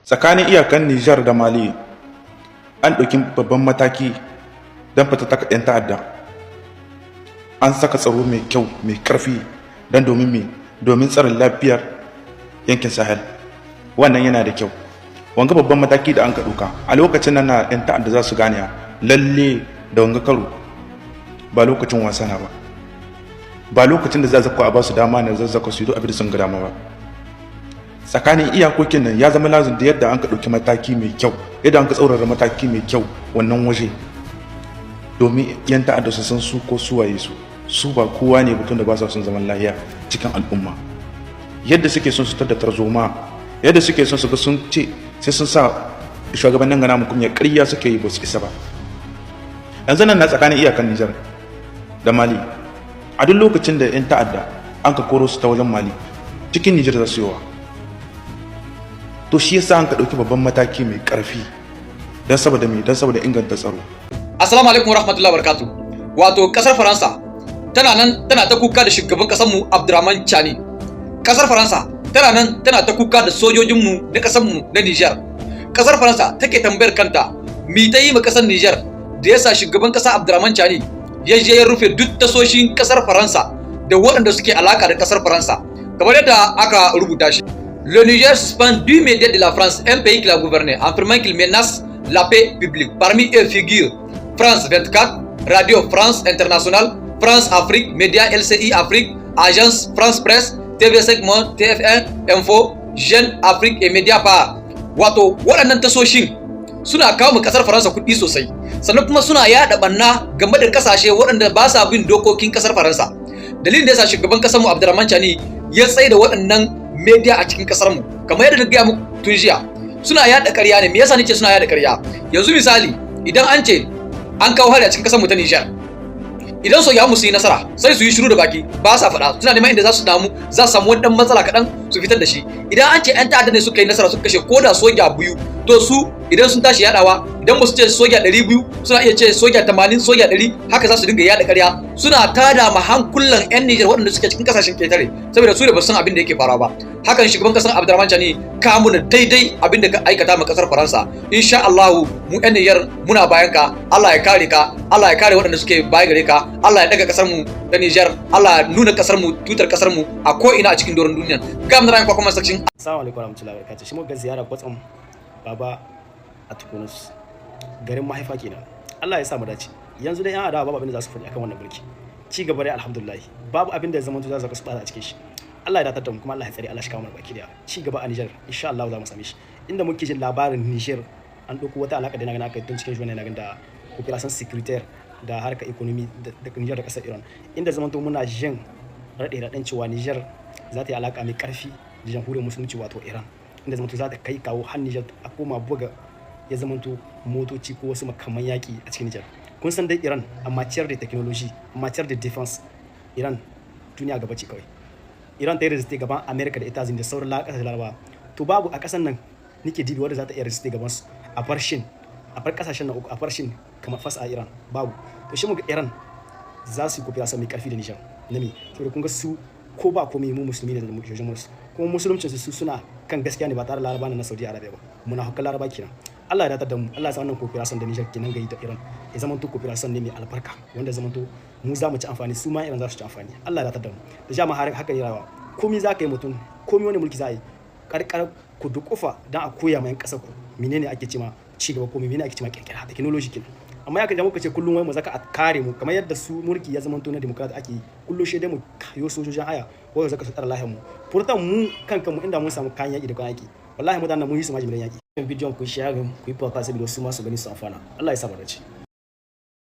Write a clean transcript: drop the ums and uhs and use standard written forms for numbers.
Tsakanin iyakan Nijar da Mali an ɗauki babban mataki don fatattaka 'yan ta'adda. An saka tsaro mai kyau, mai ƙarfi, don domin me? Domin tsarin lafiyar yankin Sahel. Wannan yana da kyau, wanga babban mataki da an ka ɗauka. A lokacin nan na 'yan ta'adda za su gane lalle da wanga karo ba lokacin wasa na ba, ba lokacin da za a ba su dama na zazzaka su yi abin da sun ga dama ba. Tsakanin iyakokin nan ya zama lazim da yadda an ka ɗauki mataki mai kyau, yadda an ka tsaurara mataki mai kyau wannan waje, domin 'yan ta'adda su san su ko suwaye su. Su ba kowa ne mutum da ba sa son zaman lahiya cikin al'umma. Yadda suke son su tada tarzoma, yadda suke son su ga sun ce sai sun sa shugabannin gana mu kunya, ƙarya suke yi, ba su isa ba. Yanzu nan na tsakanin iyakan Nijar da Mali, a duk lokacin da 'yan ta'adda an ka koro su ta wajen Mali, cikin Nijar za su yi wa. To shi yasa an ka ɗauki babban mataki mai ƙarfi don saboda me? Don saboda inganta tsaro. Assalamu alaikum warahmatullahi wabarakatuh. Wato kasar Faransa tana nan tana ta kuka da shugaban kasar mu Abdurrahman Chani. Kasar Faransa tana nan tana ta kuka da sojojinmu na kasar mu na Niger. Kasar Faransa take tambayar kanta mi ta yi ma kasar Niger da yasa shugaban kasa Abdurrahman Chani ya je ya rufe duk tasoshin kasar Faransa da waɗanda suke alaka da kasar Faransa. Kamar yadda aka rubuta shi. Le Niger suspend 10 médias de la France, un pays qu'il a gouverné, affirmant qu'il menace la paix publique. Parmi eux figurent France 24, Radio France Internationale, France Afrique, Média LCI Afrique, Agence France Presse, TV5 Monde, TF1 Info, Jeune Afrique et Mediapart. Wato waɗannan tasoshin suna kawo mu kasar Faransa kuɗi sosai, sannan kuma suna yaɗa ɓanna game da kasashe waɗanda ba sa bin dokokin kasar Faransa. Dalilin da yasa shugaban kasar mu Abdurrahman Chani ya tsaye da waɗannan media a cikin kasar mu, kamar yadda na gaya muku tun jiya, suna yaɗa ƙarya ne. Me yasa nace suna yaɗa ƙarya? Yanzu misali, idan an ce an kawo hari a cikin kasar mu ta Nijar, idan sojawan mu su yi nasara, sai su yi shiru da baki, ba sa faɗa. Suna neman inda za su damu, za su samu wani dan matsala kaɗan su fitar da shi. Idan an ce 'yan ta'adda ne suka yi nasara, suka kashe ko da soja 2, to su idan sun tashi yaɗawa, idan ba su ce soja 200, suna iya ce soja 80, soja 100. Haka za su dinga yaɗa ƙarya, suna tada ma hankulan 'yan Nijar waɗanda suke cikin kasashen ketare, saboda su da ba su san abin da yake faruwa ba. Hakan shugaban kasar Abdurrahman Chani, ka muna daidai abin da ka aikata ma kasar Faransa. Insha Allah mu 'yan Nijar muna bayan ka. Allah ya kare ka, Allah ya kare waɗanda suke baya gare ka, Allah ya daga kasar mu ta Nijar, Allah ya nuna kasar mu, tutar kasar mu a ko ina a cikin doron duniya. Ga mu ra'ayin comment section. Assalamu alaikum warahmatullahi wabarakatuh. Shi muka ziyara kwatsam baba a Tukunus, garin mahaifa kenan. Allah ya sa mu dace. Yanzu dai yan adawa babu abin da za su faɗi akan wannan mulki. Ci gaba dai, alhamdulillah. Babu abin da ya zama za su bada a cikin shi. Allah ya datar da mu, kuma Allah ya tsare, Allah shi kawo mana baki daya. Ci gaba a Niger, insha Allah za mu same shi. Inda muke jin labarin Niger an ɗauko wata alaka da na gana aka tun cikin shi, na da coopération sécuritaire da harkar economy da Niger da kasar Iran. Inda zamanto muna jin raɗe-raɗen cewa Niger za ta yi alaka mai ƙarfi da Jamhuriyar Musulunci, wato Iran, inda zamanto za ta kai kawo har Niger a koma buga ya zamanto motoci ko wasu makaman yaƙi a cikin Niger. Kun san dai Iran a matière de technologie, a matière de défense, Iran duniya gaba ce kawai. Iran ta yi résister gaban America da États-Unis da sauran ƙasashen Larabawa. To babu a ƙasan nan nake dibi wanda za ta iya résister gaban su, a bar Shin, a bar ƙasashen nan uku, a bar Shin kamar fasa a Iran, babu. To shi muga Iran za su yi coopération mai ƙarfi da Niger na me? Saboda kun ga su, ko ba komai, mu musulmi ne da mu musu, kuma musuluncin su suna kan gaskiya ne, ba tare da Laraba na Saudi Arabia ba, muna hukkan Laraba kenan. Allah ya datar da mu. Allah ya sa wannan coopération da Niger kenan gayi da Iran ya zama to coopération ne mai albarka, wanda zama to mu za mu ci amfani, su ma Iran za su ci amfani. Allah ya datar da mu. Da jama'a, har haka ne rayuwa. Komai za ka yi mutum, komai wani mulki za a yi, karkar ku dukufa dan a koya ma yan kasar ku menene ake cewa ci gaba, ko menene ake cewa kirkira technology kenan. Amma ya kaje muka ce kullum wai mu zaka a kare mu, kamar yadda su mulki ya zama to na democrat ake yi kullum, shi dai mu kayo sojojin haya ko zaka su tsara lahiyar mu. Pourtant mu kankan mu, inda mun samu kayan yaki da kayan yaki, wallahi mutanen mun yi su majimilan yaki. Bidiyon ku share, ku yi partage, saboda su ma su gani su amfana. Allah ya sa mu dace.